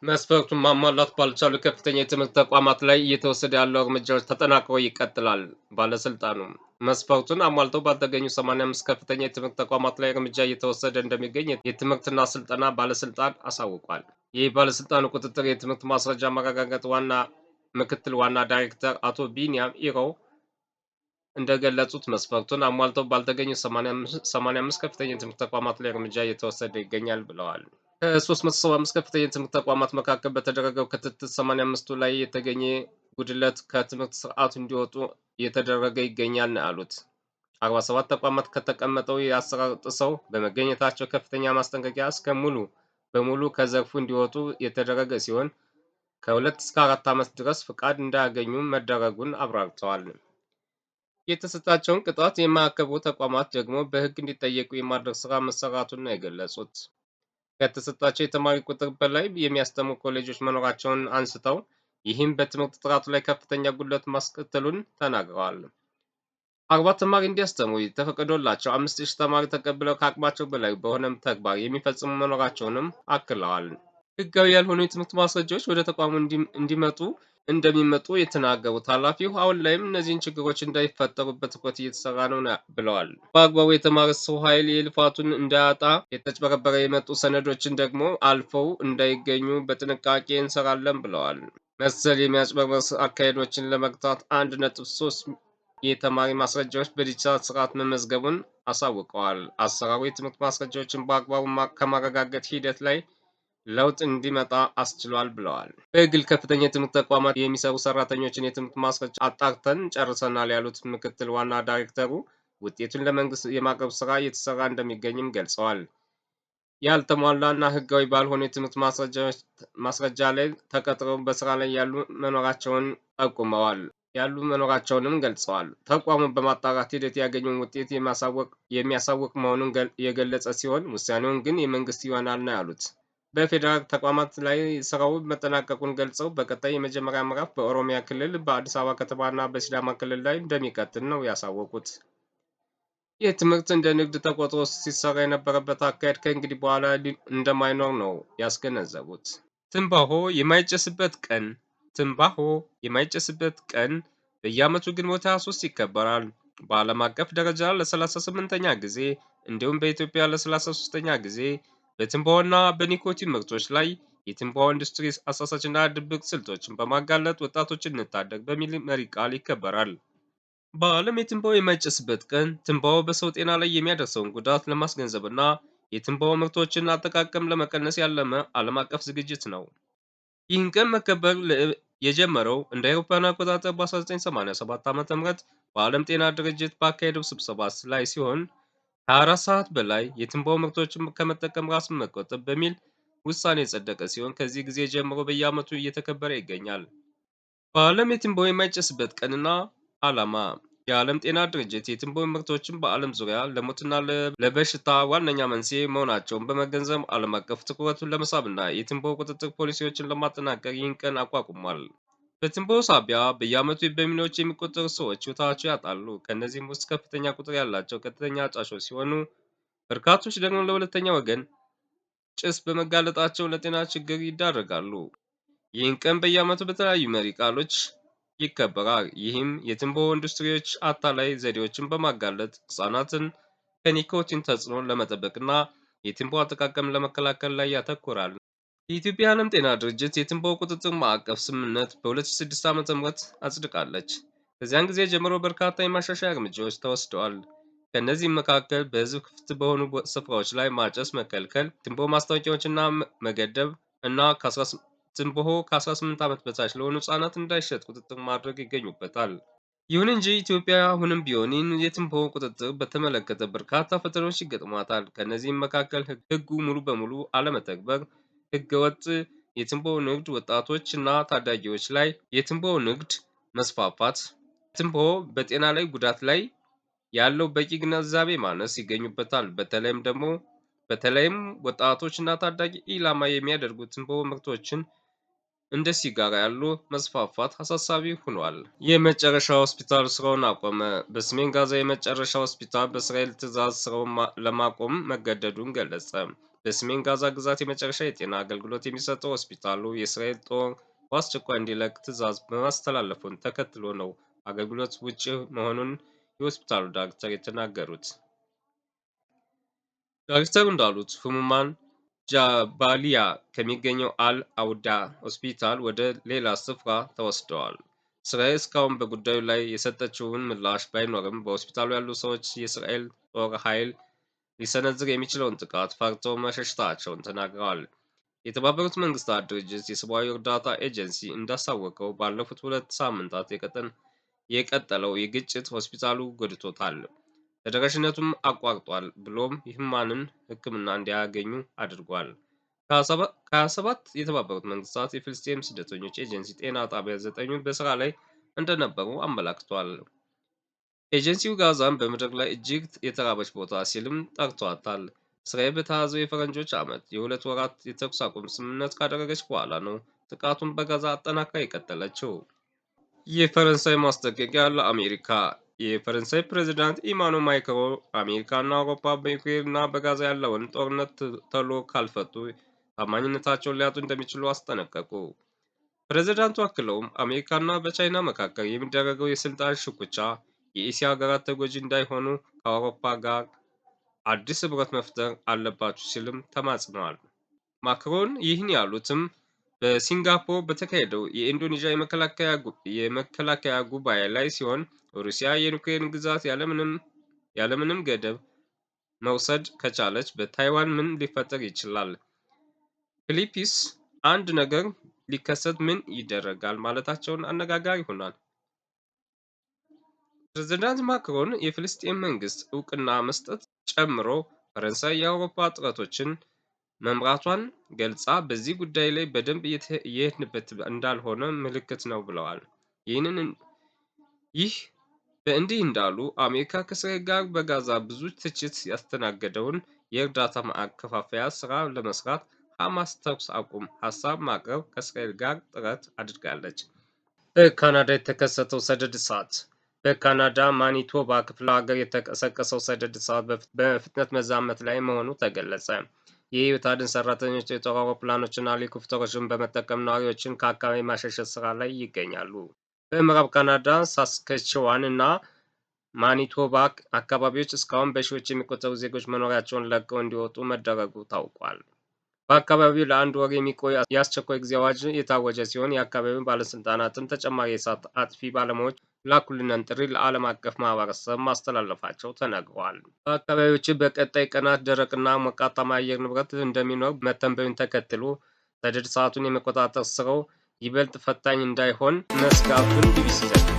መስፈርቱን ማሟላት ባልቻሉ ከፍተኛ የትምህርት ተቋማት ላይ እየተወሰደ ያለው እርምጃዎች ተጠናክሮ ይቀጥላል። ባለስልጣኑ መስፈርቱን አሟልተው ባልተገኙ 85 ከፍተኛ የትምህርት ተቋማት ላይ እርምጃ እየተወሰደ እንደሚገኝ የትምህርትና ስልጠና ባለስልጣን አሳውቋል። ይህ ባለስልጣኑ ቁጥጥር የትምህርት ማስረጃ ማረጋገጥ ዋና ምክትል ዋና ዳይሬክተር አቶ ቢኒያም ኢሮ እንደገለጹት መስፈርቱን አሟልተው ባልተገኙ 85 ከፍተኛ የትምህርት ተቋማት ላይ እርምጃ እየተወሰደ ይገኛል ብለዋል። ከ375 ከፍተኛ የትምህርት ተቋማት መካከል በተደረገው ክትትል 85ቱ ላይ የተገኘ ጉድለት ከትምህርት ስርዓቱ እንዲወጡ እየተደረገ ይገኛል ነው ያሉት። 47 ተቋማት ከተቀመጠው የአሰራር ጥሰው በመገኘታቸው ከፍተኛ ማስጠንቀቂያ እስከ ሙሉ በሙሉ ከዘርፉ እንዲወጡ የተደረገ ሲሆን ከ2 እስከ 4 ዓመት ድረስ ፍቃድ እንዳያገኙ መደረጉን አብራርተዋል። የተሰጣቸውን ቅጣት የማያከብሩ ተቋማት ደግሞ በሕግ እንዲጠየቁ የማድረግ ስራ መሰራቱን ነው የገለጹት። ከተሰጣቸው የተማሪ ቁጥር በላይ የሚያስተምሩ ኮሌጆች መኖራቸውን አንስተው ይህም በትምህርት ጥራቱ ላይ ከፍተኛ ጉድለት ማስከተሉን ተናግረዋል። 40 ተማሪ እንዲያስተምሩ ተፈቅዶላቸው 5,000 ተማሪ ተቀብለው ከአቅማቸው በላይ በሆነ ተግባር የሚፈጽሙ መኖራቸውንም አክለዋል። ሕጋዊ ያልሆኑ የትምህርት ማስረጃዎች ወደ ተቋሙ እንደሚመጡ የተናገሩት ኃላፊው አሁን ላይም እነዚህን ችግሮች እንዳይፈጠሩ በትኩረት እየተሰራ ነው ብለዋል። በአግባቡ የተማረ ሰው ኃይል የልፋቱን እንዳያጣ፣ የተጭበረበረ የመጡ ሰነዶችን ደግሞ አልፈው እንዳይገኙ በጥንቃቄ እንሰራለን ብለዋል። መሰል የሚያጭበርበር አካሄዶችን ለመግታት 1.3 የተማሪ ማስረጃዎች በዲጂታል ስርዓት መመዝገቡን አሳውቀዋል። አሰራሩ የትምህርት ማስረጃዎችን በአግባቡ ከማረጋገጥ ሂደት ላይ ለውጥ እንዲመጣ አስችሏል ብለዋል። በግል ከፍተኛ የትምህርት ተቋማት የሚሰሩ ሰራተኞችን የትምህርት ማስረጃ አጣርተን ጨርሰናል ያሉት ምክትል ዋና ዳይሬክተሩ ውጤቱን ለመንግስት የማቅረብ ስራ እየተሰራ እንደሚገኝም ገልጸዋል። ያልተሟላ እና ህጋዊ ባልሆኑ የትምህርት ማስረጃ ላይ ተቀጥረው በስራ ላይ ያሉ መኖራቸውን ጠቁመዋል ያሉ መኖራቸውንም ገልጸዋል። ተቋሙ በማጣራት ሂደት ያገኘውን ውጤት የሚያሳውቅ መሆኑን የገለጸ ሲሆን ውሳኔውን ግን የመንግስት ይሆናል ነው ያሉት። በፌዴራል ተቋማት ላይ ስራው መጠናቀቁን ገልጸው በቀጣይ የመጀመሪያ ምዕራፍ በኦሮሚያ ክልል በአዲስ አበባ ከተማና በሲዳማ ክልል ላይ እንደሚቀጥል ነው ያሳወቁት። ይህ ትምህርት እንደ ንግድ ተቆጥሮ ሲሰራ የነበረበት አካሄድ ከእንግዲህ በኋላ እንደማይኖር ነው ያስገነዘቡት። ትንባሆ የማይጨስበት ቀን። ትንባሆ የማይጨስበት ቀን በየዓመቱ ግንቦት 23 ይከበራል። በዓለም አቀፍ ደረጃ ለ38ኛ ጊዜ እንዲሁም በኢትዮጵያ ለ33ኛ ጊዜ በትንባሆና በኒኮቲን ምርቶች ላይ የትንባሆ ኢንዱስትሪ አሳሳችና ድብቅ ስልቶችን በማጋለጥ ወጣቶችን እንታደግ በሚል መሪ ቃል ይከበራል። በዓለም የትንባሆ የማይጨስበት ቀን ትንባሆ በሰው ጤና ላይ የሚያደርሰውን ጉዳት ለማስገንዘብና የትንባሆ ምርቶችን አጠቃቀም ለመቀነስ ያለመ ዓለም አቀፍ ዝግጅት ነው። ይህን ቀን መከበር የጀመረው እንደ አውሮፓውያን አቆጣጠር በ1987 ዓ.ም በዓለም ጤና ድርጅት ባካሄደው ስብሰባ ላይ ሲሆን ከ24 ሰዓት በላይ የትንባሆ ምርቶችን ከመጠቀም ራስን መቆጠብ በሚል ውሳኔ የጸደቀ ሲሆን ከዚህ ጊዜ ጀምሮ በየዓመቱ እየተከበረ ይገኛል። በዓለም የትንባሆ የማይጨስበት ቀንና ዓላማ። የዓለም ጤና ድርጅት የትንባሆ ምርቶችን በዓለም ዙሪያ ለሞትና ለበሽታ ዋነኛ መንስኤ መሆናቸውን በመገንዘብ ዓለም አቀፍ ትኩረቱን ለመሳብና የትንባሆ ቁጥጥር ፖሊሲዎችን ለማጠናከር ይህን ቀን አቋቁሟል። በትንባሆ ሳቢያ በየዓመቱ በሚሊዮኖች የሚቆጠሩ ሰዎች ሕይወታቸውን ያጣሉ። ከእነዚህም ውስጥ ከፍተኛ ቁጥር ያላቸው ቀጥተኛ አጫሾች ሲሆኑ በርካቶች ደግሞ ለሁለተኛ ወገን ጭስ በመጋለጣቸው ለጤና ችግር ይዳረጋሉ። ይህን ቀን በየዓመቱ በተለያዩ መሪ ቃሎች ይከበራል። ይህም የትንባሆ ኢንዱስትሪዎች አታላይ ዘዴዎችን በማጋለጥ ሕፃናትን ከኒኮቲን ተጽዕኖ ለመጠበቅና የትንባሆ አጠቃቀምን ለመከላከል ላይ ያተኩራል። የኢትዮጵያ የዓለም ጤና ድርጅት የትንባሆ ቁጥጥር ማዕቀፍ ስምምነት በ2006 ዓ.ም አጽድቃለች። ከዚያን ጊዜ ጀምሮ በርካታ የማሻሻያ እርምጃዎች ተወስደዋል። ከእነዚህም መካከል በሕዝብ ክፍት በሆኑ ስፍራዎች ላይ ማጨስ መከልከል፣ ትንባሆ ማስታወቂያዎችን መገደብ እና ትንባሆ ከ18 ዓመት በታች ለሆኑ ሕፃናት እንዳይሸጥ ቁጥጥር ማድረግ ይገኙበታል። ይሁን እንጂ ኢትዮጵያ አሁንም ቢሆን ይህን የትንባሆ ቁጥጥር በተመለከተ በርካታ ፈተናዎች ይገጥሟታል። ከእነዚህም መካከል ሕጉ ሙሉ በሙሉ አለመተግበር፣ ሕገወጥ የትንባሆ ንግድ፣ ወጣቶች እና ታዳጊዎች ላይ የትንባሆ ንግድ መስፋፋት፣ ትንባሆ በጤና ላይ ጉዳት ላይ ያለው በቂ ግንዛቤ ማነስ ይገኙበታል። በተለይም ወጣቶች እና ታዳጊ ኢላማ የሚያደርጉ ትንባሆ ምርቶችን እንደ ሲጋራ ያሉ መስፋፋት አሳሳቢ ሆኗል። የመጨረሻ ሆስፒታል ስራውን አቆመ። በሰሜን ጋዛ የመጨረሻ ሆስፒታል በእስራኤል ትዕዛዝ ስራውን ለማቆም መገደዱን ገለጸ። በሰሜን ጋዛ ግዛት የመጨረሻ የጤና አገልግሎት የሚሰጠው ሆስፒታሉ የእስራኤል ጦር በአስቸኳይ እንዲለቅ ትዕዛዝ በማስተላለፉን ተከትሎ ነው አገልግሎት ውጪ መሆኑን የሆስፒታሉ ዳይሬክተር የተናገሩት። ዳይሬክተሩ እንዳሉት ህሙማን ጃባሊያ ከሚገኘው አል አውዳ ሆስፒታል ወደ ሌላ ስፍራ ተወስደዋል። እስራኤል እስካሁን በጉዳዩ ላይ የሰጠችውን ምላሽ ባይኖርም በሆስፒታሉ ያሉ ሰዎች የእስራኤል ጦር ኃይል ሊሰነዝር የሚችለውን ጥቃት ፈርተው መሸሽታቸውን ተናግረዋል። የተባበሩት መንግስታት ድርጅት የሰብአዊ እርዳታ ኤጀንሲ እንዳሳወቀው ባለፉት 2 ሳምንታት የቀጠለው የግጭት ሆስፒታሉ ጎድቶታል፣ ተደራሽነቱም አቋርጧል፣ ብሎም የህሙማንን ሕክምና እንዲያገኙ አድርጓል። ከ27 የተባበሩት መንግስታት የፍልስጤም ስደተኞች ኤጀንሲ ጤና ጣቢያ ዘጠኙ በስራ ላይ እንደነበሩ አመላክቷል። ኤጀንሲው ጋዛን በምድር ላይ እጅግ የተራበች ቦታ ሲልም ጠርቷታል። እስራኤል በተያዘው የፈረንጆች ዓመት የ2 ወራት የተኩስ አቁም ስምምነት ካደረገች በኋላ ነው ጥቃቱን በጋዛ አጠናክራ የቀጠለችው። የፈረንሳይ ማስጠንቀቂያ ለአሜሪካ። የፈረንሳይ ፕሬዚዳንት ኢማኑኤል ማክሮን አሜሪካና አውሮፓ በዩክሬንና በጋዛ ያለውን ጦርነት ቶሎ ካልፈቱ ታማኝነታቸውን ሊያጡ እንደሚችሉ አስጠነቀቁ። ፕሬዚዳንቱ አክለውም አሜሪካና በቻይና መካከል የሚደረገው የስልጣን ሽኩቻ የኤስያ ሀገራት ተጎጂ እንዳይሆኑ ከአውሮፓ ጋር አዲስ ህብረት መፍጠር አለባችሁ ሲልም ተማጽነዋል። ማክሮን ይህን ያሉትም በሲንጋፖር በተካሄደው የኢንዶኔዥያ የመከላከያ ጉባኤ ላይ ሲሆን ሩሲያ የዩክሬን ግዛት ያለምንም ገደብ መውሰድ ከቻለች በታይዋን ምን ሊፈጠር ይችላል? ፊሊፒንስ አንድ ነገር ሊከሰት ምን ይደረጋል? ማለታቸውን አነጋጋሪ ሆኗል። ፕሬዚዳንት ማክሮን የፍልስጤም መንግስት እውቅና መስጠት ጨምሮ ፈረንሳይ የአውሮፓ ጥረቶችን መምራቷን ገልጻ በዚህ ጉዳይ ላይ በደንብ እየሄድንበት እንዳልሆነ ምልክት ነው ብለዋል። ይህ በእንዲህ እንዳሉ አሜሪካ ከእስራኤል ጋር በጋዛ ብዙ ትችት ያስተናገደውን የእርዳታ ማከፋፈያ ስራ ለመስራት ሐማስ ተኩስ አቁም ሀሳብ ማቅረብ ከእስራኤል ጋር ጥረት አድርጋለች። በካናዳ የተከሰተው ሰደድ እሳት። በካናዳ ማኒቶባ ክፍለ ሀገር የተቀሰቀሰው ሰደድ እሳት በፍጥነት መዛመት ላይ መሆኑ ተገለጸ። የህይወት አድን ሰራተኞች የጦር አውሮፕላኖችና ሄሊኮፕተሮችን በመጠቀም ነዋሪዎችን ከአካባቢ ማሸሸት ስራ ላይ ይገኛሉ። በምዕራብ ካናዳ ሳስካችዋን እና ማኒቶባ አካባቢዎች እስካሁን በሺዎች የሚቆጠሩ ዜጎች መኖሪያቸውን ለቀው እንዲወጡ መደረጉ ታውቋል። በአካባቢው ለአንድ ወር የሚቆይ የአስቸኳይ ጊዜ አዋጅ የታወጀ ሲሆን የአካባቢው ባለስልጣናትም ተጨማሪ የእሳት አጥፊ ባለሙያዎች ላኩልንን ጥሪ ለዓለም አቀፍ ማህበረሰብ ማስተላለፋቸው ተነግሯል። በአካባቢዎቹ በቀጣይ ቀናት ደረቅና ሞቃታማ አየር ንብረት እንደሚኖር መተንበዩን ተከትሎ ሰደድ እሳቱን የመቆጣጠር ስራው ይበልጥ ፈታኝ እንዳይሆን መስጋቱን ቢቢሲ ዘግቧል።